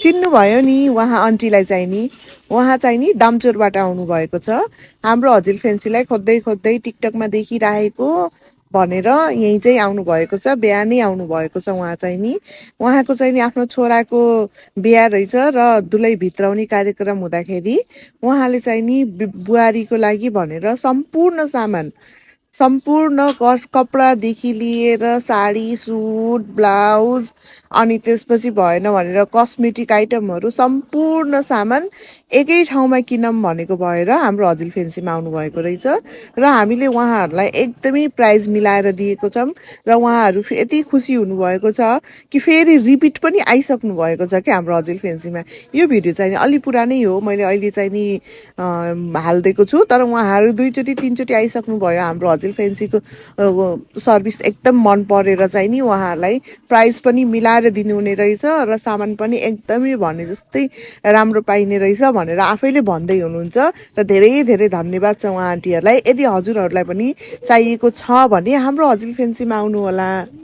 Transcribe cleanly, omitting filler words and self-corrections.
चिन्नुभयो नि उहाँ आन्टीलाई चाहिँ नि उहाँ चाहिँ नि दामचोरबाट आउनुभएको छ हाम्रो हजिल फेन्सीलाई खोज्दै खोज्दै टिकटकमा देखिरहेको भनेर यहीँ चाहिँ आउनुभएको छ बिहानै आउनुभएको छ उहाँ चाहिँ नि उहाँको चाहिँ नि आफ्नो छोराको बिहा रहेछ र दुलै भित्राउने कार्यक्रम हुँदाखेरि उहाँले चाहिँ नि बुहारीको लागि भनेर सम्पूर्ण कपडादेखि लिएर साडी सुट ब्लाउज अनि त्यसपछि भएन भनेर कस्मेटिक आइटमहरू सम्पूर्ण सामान एकै ठाउँमा किनौँ भनेको भएर हाम्रो हजिल फेन्सीमा आउनुभएको रहेछ र हामीले उहाँहरूलाई एकदमै प्राइज मिलाएर दिएको छौँ र उहाँहरू यति खुसी हुनुभएको छ कि फेरि रिपिट पनि आइसक्नु भएको छ कि हाम्रो हजिल फेन्सीमा यो भिडियो चाहिँ अलि पुरानै हो मैले अहिले चाहिँ नि हालिदिएको छु तर उहाँहरू दुईचोटि तीनचोटि आइसक्नु भयो हाम्रो हजिल फेन्सीको सर्भिस एकदम मन परेर चाहिँ नि उहाँहरूलाई प्राइस पनि मिलाएर दिनुहुने रहेछ र सामान पनि एकदमै भने जस्तै राम्रो पाइने रहेछ भनेर आफैले भन्दै हुनुहुन्छ र धेरै धेरै धन्यवाद छ उहाँ आन्टीहरूलाई यदि हजुरहरूलाई पनि चाहिएको छ भने हाम्रो हजिल फेन्सीमा आउनु होला।